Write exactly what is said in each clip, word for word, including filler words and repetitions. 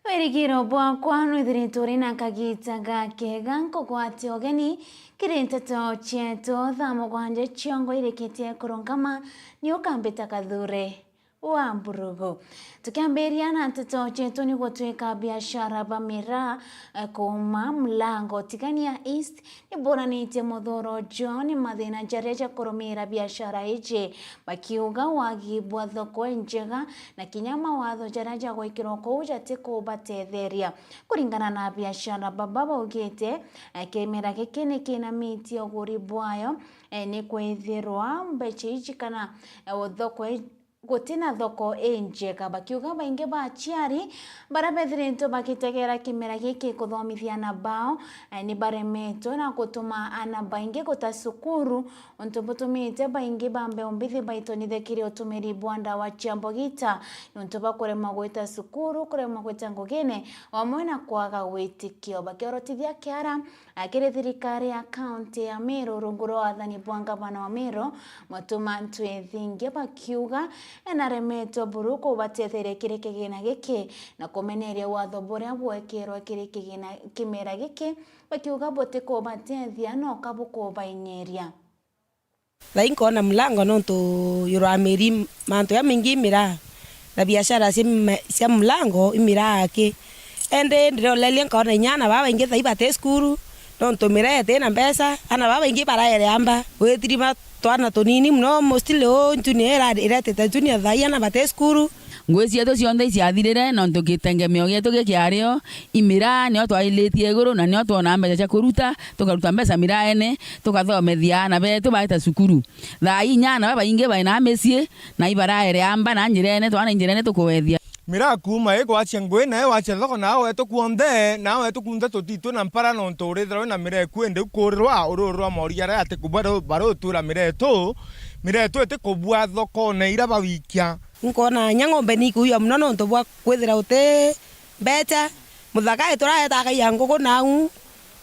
Wirigiro bwakwa nwithiritwe uri na kagita gakega nkugwate ugeni kiri nteto cietu thaa mugwanja ciongo irikitie kurungama ni ukambita Kathure wa Mburugu. Tukiambiria na nteto cietu ni gutwika biashara ba miraa, eh, kuuma Mlango Tigania East niburanitie muthuro jwao ni mathina jaria ja kurumira biashara iji, bakiuga wagi bwa thoko injega na kinya mawatho jaria jagwikirwa kuu jatikubatetheria. Kuringana na biashara baba baugite, eh, kimera giki ni kinamitie uguri bwayo, eh, ni kwithirwa mbeca iji kana, eh, thoko i-, gutina thoko injega, bakiuga baingi ba aciari baria bethiritwe bagitegera kimera giki kuthomithia ana bao, eh, ni baremetwe na gutuma ana baingi guta cukuru, untu butumite baingi ba mbeu mbithi baitonithia kiri utumiri bwa ndawa cia mbogita, niuntu bwa kuremwa gwita cukuru, kuremwa gwita ngugine, o amwe na kwaga witikio. Bakiorotithia kiara, a, kiri thirikari ya kaunti ya Meru rungu rwa wathani bwa ngavana wa Meru, Mutuma Ntwethingia, bakiuga enaremetwe buru kubatetheria kiri kigina giki na kumeneria watho buria bwekirwe kiri kigina, kimera giki, bakiuga butikubatethia no ka bukubainyiria. Thaa ii nkoona Mlango nontu yuramiri mantu jamaingi imiraa, na biashara cia ma-, cia Mlango imiraa aki. Indi ndiroleria nkoona inya ana baa baingi thaa ii bati cukuru, nontu miraa itina mbeca, ana baa baingi baraere amba. Witiri ba twana tunini mono, mostly uu junior ira-, iretete junior thaa ii ana bati cukuru. Ngui cietu cionthe iciathirire, nontu gitengemeo gietu gikiari o, i miraa nio twailitie iguru, na nio twonaa mbeca cia kuruta, tukaruta mbeca miraene, tukathomethia aana betu baita cukuru. Thaa ii inya aana babaingi bainaa micii, na ibaraere amba na njirene, twana i njirene tukugwethia. Miraa kuuma igwacia ngui, na igwacia thoko, na wetu kuonthe, na wetu kunthe tutitwi na mpara, nontu urithirwa wina miraa eku, indi ukuurirwa ururu rwa mori jaria ati kubua ru-, barutura miraa etu, miraa etu itikubua thokone iria bawikia. Nkoona inya ng'ombe ni ikuuya mono nontu bwa kwithira uti mbeca. Muthaka ituraeta akaiya nguku nau,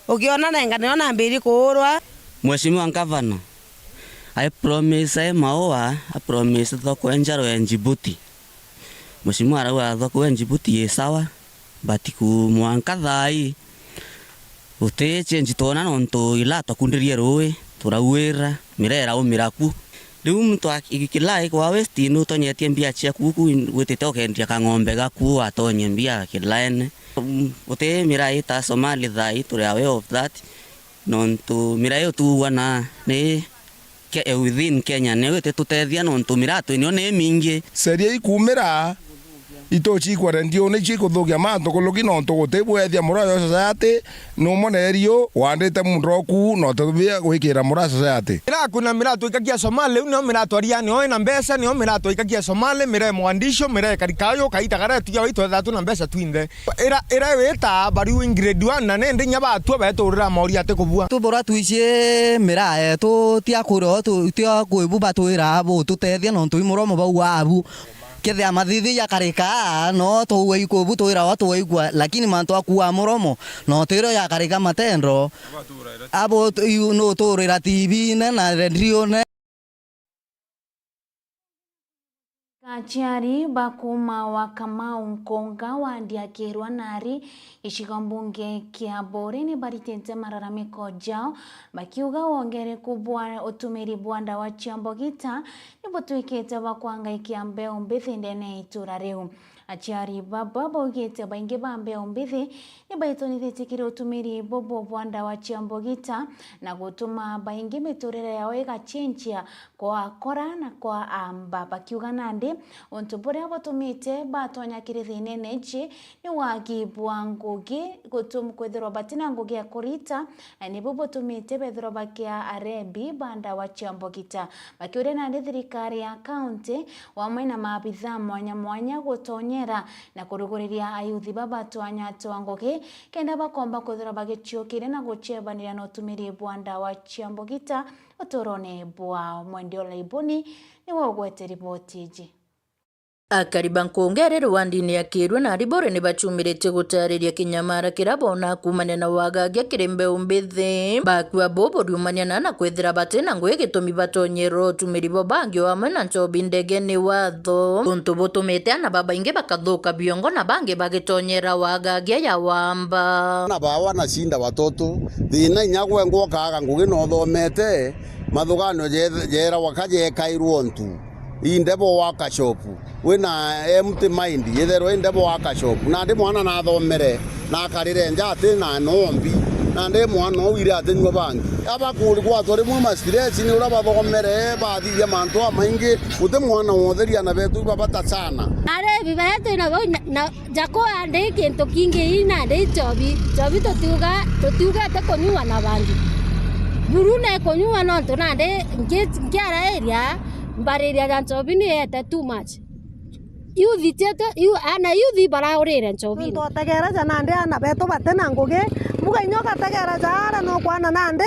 ukiona nenga nio nambirie kuurwa. Mheshimiwa Ngavana, I promise ai Maua, I promise thoko enjeru ya Djibouti. Mheshimiwa arauga thoko ya Djibouti i sawa, but ku mwanka thaa ii, guti change twona nontu ila twakundirie ruui, turauira, miraa iraumira ku. Riu muntu aki-, kila ikwa waste, nutonyetie mbia ciaku ku, witite ukendia kang'ombe gaku, watonyie mbia kilaene. Mm, guti miraa ita Somali thaa ii, turi aware of that. Nontu miraa iyo tuugua na ni ke-, within Kenya, niyo ititutethia nontu miraa twinio ni imingi. Sheria ikumira, itucikwa rendio nicio ikuthukia mantu kuluki nontu gutibwethia muraa yo society, numone erio wandite muntu oku na utibia gwikira muraa society. Miraa kuna miraa twikagia Somali, riu nio miraa twaria, nio ina mbeca, nio miraa twikagia Somali, miraa mwandicio, miraa karikayo, kaita garia tugia waitwetha tuna mbeca twinthe. Ira, ira wita bariu in grade one, na nindi inya batua beturira mori ati kubua. Tubura twicie miraa yetu, tia kuria o tu-, tia kwibu batwira bu tutethia nontu i muromo bau abu. Kethia mathithi jakarika, no tuugua ikubu twira o twaigua, lakini mantu akua muromo, no tirio jakarika matendo. Abo tu-, iu nuturira T V-ne na rendio-ne. Aciari ba kuuma wa Kamau Nkunga wa Ndiakirwa Nari, gicigo mbunge kia Buuri, ni baritite mararamiko jao, bakiuga wongereku bwa utumiri bwa ndawa cia mbogita ni butwikite bwa kwangaikia mbeu mbithi ndene ya itura riu. Aciari baba baugite baingi ba mbeu mbithi ni baitonithitie kiri utumiri bubu bwa ndawa cia mbogita na gutuma baingi miturire yao igacenjia kwa akora na kwa amba, bakiuga nandi untu buria butumite batonya kiri thinene iji ni wagi bwa ngugi, gutum-, kwithirwa batina ngugi ya kurita, na nibu butumite bethirwa bakia arebi ba ndawa cia mbogita. Bakiuria nandi thirikari ya kaunti wamwe na maabitha mwanya mwanya gutonyera na kuruguriria ayuthi baba twanya twa ngugi, kenda bakomba kwithirwa bagiciukiria na gucebaniria na utumiri bwa ndawa cia mbogita uturone bwao. Mwendi Olaibuni niwe ugwete riboti iji. Akari ba nkunga iri rwandini ya Kirwe na Aribore ni bacumiritie gutariria kinyamara kiria boona kuumania na wagagia kiri mbeu mbithi. Bakua bo buriumania na, na kwithira bati na ngugi gitumi batonyerwa utumiri bo bangi o amwe na nchobi ndegeni watho. Untu butumite ana babaingi bakathuka biongo na bangi bagitonyera wagagia ya wamba. Na bawa na shinda watoto, thina inya gwe ngwo kaaga ngugi na uthomete, mathuganio je-, jeerawa ka jekairwo ntu. Ii ndebo waka shop, wina empty mind, yitherwe ii ndebo waka shop. Nandi mwana nathomere, na akarire nja ati na nombi, nandi mwana ou ire atinyua bangi. Abakuri gwatwa rimwe ma stress ni uria bathomere, bathithia mantu amaingi, guti mwana wotheria na betu babata sana. Arebi baria twina bau na, na jako andi kintu kingi ii nandi nchobi, nchobi tutiuga, tutiugete kunyua na bangi. Buru ne kunyua nontu nandi nki-, nkiara area, mbariria ya nchobi ni yete too much. Youth cietu, yu-, ana youth baraurire nchobini. Nontu otegera ja nandi ana betu bati na ngugi, mbuga inya ugategera ja ara no kwana nandi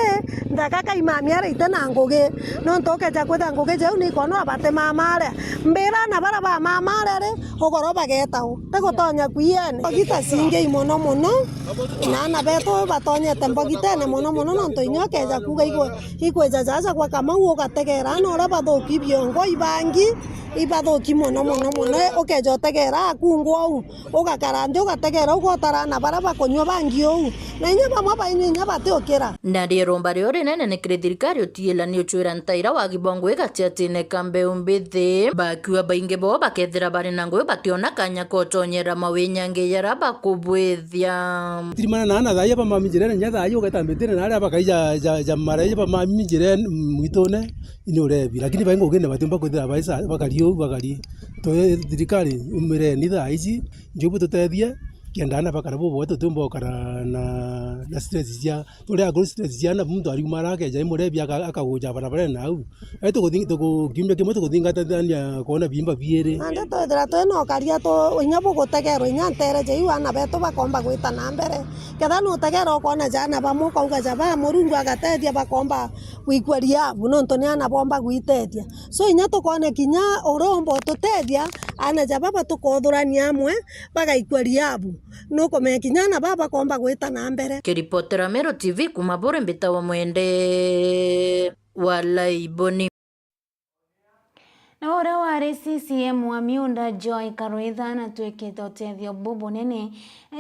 nthaka kaimamia ara ite na ngugi. Nontu ukeja kwitha ngugi jau ni ikwanura bati mama aria. Mbira ana bara ba mama aria ri, ugoro bageta u? Tigutonya kwiene. Mbogita cingi i mono mono, na ana betu batonyete mbogitene mono mono, nontu inya ukeja kuuga igwe, igwija jaja gwa Kamau ugategera ana uria bathuki biongo ibangi, ibathuki mono mono mono, ukeja utegera akungwa uu, ugakara nthi ugategera ugotara ana bara bakunyua bangi uu, na inya bamwe bainyua inya batiukira. Na riromba rio rinene ni kiri thirikari utiilani ucwira ntaira wagi bwa ngugi gatiatine ka mbeu mbithi. Bakiuga baingi bo bakethira bari na ngugi bationa kanya kotonyera mawinyangi jara bakubwithia. Tirimana na ana thaai bamami njirene, inya thaai ugeta mbitine na aria bakari ja, ja, ja mara ja bamami njirene mwitune, ini urebi. Lakini baingi ugine batiumba kwithira baisa, bakari uu, bakari. Twe thirikari, umireni thaa ici, njubu tutethie, kenda ana bakara buboe, tutiumba gukara na, na stress cia, turi akuru stress cia ana, muntu ariumara akeja imurebi aka-, akaguja barabarene au. Ai tukuthi-, tuku-, kiumia kimwe tukuthingatithania kwona biimba biiri. Nandi twithira twina ukaria tu, inya bugutegerwa inya nteere ja iu ana betu bakomba gwita na mbere. Ketha nutegera ukwona ja ana bamwe ukauga ja ba Murungu agatethia bakomba gwikua riabu, nontu ni ana bomba gwitethia. So inya tukwona kinya uromba ututethia, ana ja baba tukothurania amwe, bagaikua riabu. Nukumenya kinya ana baba bakomba gwita na mbere. Kiripotera Meru T V kuma Buri, mbitawa Mwende wa Laiboni. Na uria wari C C M wa Miunda Joy Karwitha natwikite utethio bubunene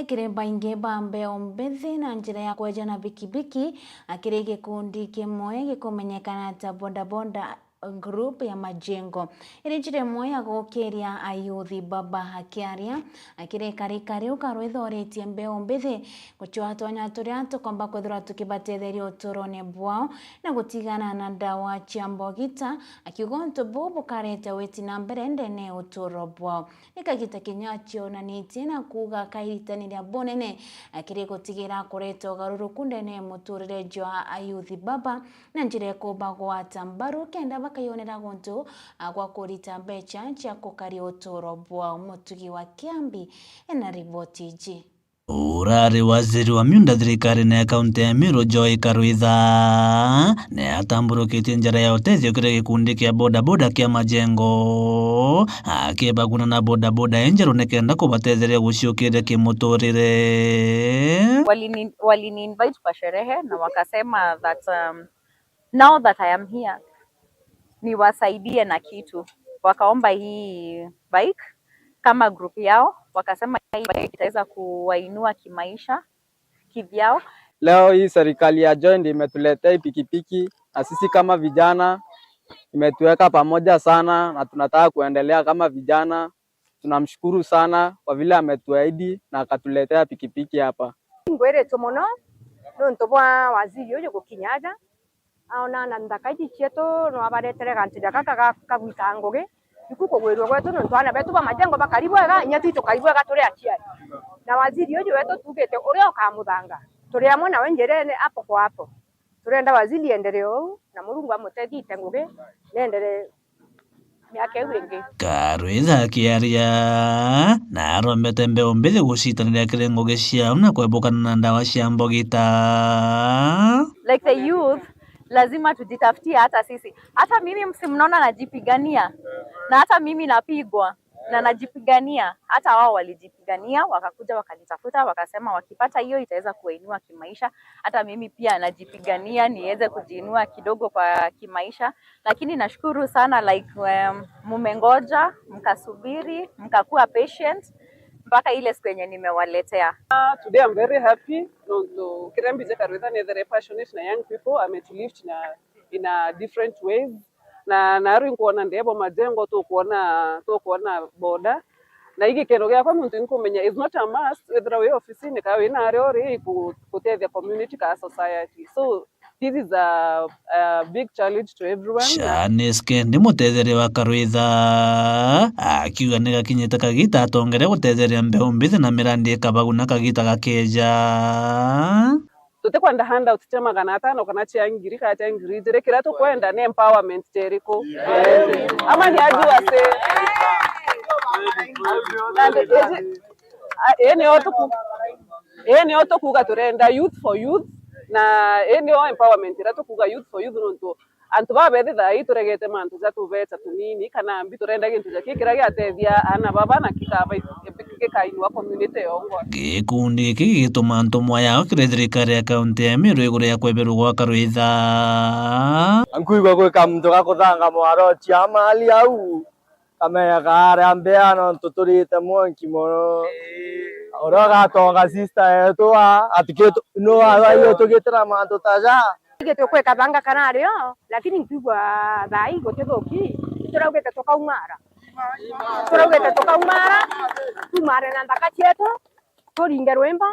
kiri baingi ba mbeu mbithi na njira ya kwejana bikibiki, akiri gikundi kimwe gikumenyekana ta bodaboda group ya Majengo. Iri njira imwe ya gukiria ayuthi baba. Akiaria akiri karika riu Karwitha uritie mbeu mbithi gucwatonya turia tukomba kwithirwa tukibatetheria uturone bwao na gutigana na ndawa cia mbogita, akiuga untu buu bukareta witi na mbere ndene ya uturo bwao. Ni kagita kinya acionanitie na kuuga kairitaniria bunene akiri gutigira kureta ugaruruku ndene ya muturire jwa ayuthi baba na njira ikubagwata mbaru kenda bakayonera guntu, a, gwa kurita mbeca cia kukaria uturo bwao. Mutugi wa Kiambi ena riboti iji. Urari waziri wa miunda thirikarine ya kaunti ya Meru, Joy Karwitha, ni atamburukitie njira ya utethio kiri gikundi kia bodaboda kia Majengo, akibaguna na bodaboda injeru nikenda kubatetheria guciukiria kimuturire. Walini-, walini-invite kwa sherehe na wakasema that, um, now that I am here, niwasaidie na kitu. Wakaomba hii bike kama group yao, wakasema hii bike itaweza kuwainua kimaisha kivyao. Leo hii serikali ya Joy ndio imetuletea hii pikipiki, na sisi kama vijana imetuweka pamoja sana, na tunataka kuendelea kama vijana. Tunamshukuru sana kwa vile ametuahidi na akatuletea pikipiki hapa. Ngwiritwe mono nontu bwa waziri uyu gukinya aja, aona na nthaka iji cietu, no abaretere gantu ja gaka ga, ga gwita ngugi, iku kugwirua gwetu, nontu aana betu ba Majengo bakari bwega, inya twi tukari bwega turi aciari. Na waziri uyu wetu tuugite uria ukamuthanga, turi amwe nawe njirene hapo kwa hapo. Turenda waziri endelee uu, na Murungu amutethie ite ngugi, nendelee miaka iu ingi. Karwitha akiaria, na arombete mbeu mbithi gucitanira kiri ngugi ciao na kwebukana na ndawa cia mbogita. Like the youth, lazima tujitafutie hata sisi. Hata mimi msimnaona najipigania, na hata mimi napigwa. Na najipigania, hata wao walijipigania, wakakuja wakanitafuta, wakasema wakipata hiyo itaweza kuwainua kimaisha. Hata mimi pia najipigania niweze kujiinua kidogo kwa kimaisha, lakini nashukuru sana, like, um, mumengoja, mkasubiri, mkakuwa patient mpaka ile siku yenye nimewaletea. Today I'm very happy nontu kiria mbiji Karwitha nethere passionate na young people, I'm to lift na in a different ways. Na naru inkwona ndebo majengo, tukwona tukwona boda. Na igi kintu giakwa muntu inkumenya is not a must withira wi ofisini ka wi naria uri iku- gutethia community ka society. So this is a, a big challenge to everyone. Shaniske ni mutetheria wa Karwitha, akiuga ni gakinyite kagita atongere gutetheria mbeu mbithi na mirandi ikabaguna kagita gakeja. Tutikwenda handout cia magana atano kana cia ngiri kana cia ngiri ijiri. Kiria tukwenda ni empowerment cia iriku? Ama ni ajuase? Na ndi- iji- a- ii nio tuku- ii nio tukuuga turenda youth for youth, na ii nio empowerment iria tukuuga youth for youth, nontu antu baba bethi thaa ii turegete mantu ja tubecha tunini kana mbi, turenda gintu ja ki kiria giatethia aana baba na kikaba- gikainua community yongwa. Gikundi giki gigituma ntumwa yao kiri thirikari ya kaunti ya Meru iguru ya kweberwa gwa Karwitha. Nkwigua gwi kamuntu ga kuthanga mwaro cia mali au, kamenya kaaria mbea nontu turite mwanki mono. Uria ugatonga sister yetu a, atikitu- nu a- a- tugitira mantu ta ja. Ige tukwika banga kana ario, lakini nkwigua thaa ii gutithuki, ituraugite tukaumara. Turaugite tukaumara, tumare na nthaka cietu, turinge rwimbo,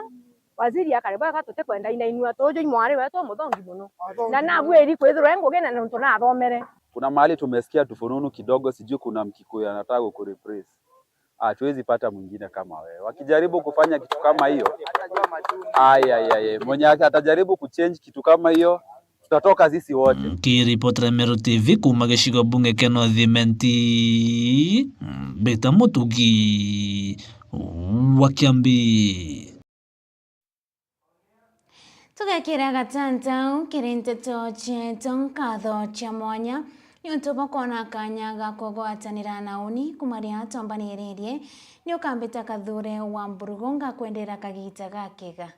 waziri akare bwega, tutikwenda inainua tuju i mwari wetu umuthongi mono. Na nabwiri kwithirwa e ngugi na nontu nathomere. Kuna mahali tumesikia tufununu kidogo, sijui kuna Mkikuyu anataka kukureplace. Hatuwezi pata mwingine kama wewe. Wakijaribu kufanya kitu kama hiyo, ai, ai, ai, ai, mwenye atajaribu kuchange kitu kama hiyo, tutatoka sisi wote. Nkiripotera Meru T V kuuma gicigo bunge kia North Imenti, Mbita Mutugi wa Kiambi. Tugekira gatantau kiri nteto cietu, nkatho cia mwanya niuntu bwa kwona kanya ga kugwatanira na uni kuma riria twambaniririe. Ni ukambita Kathure wa Mburugu, ngakwendera kagita gakega.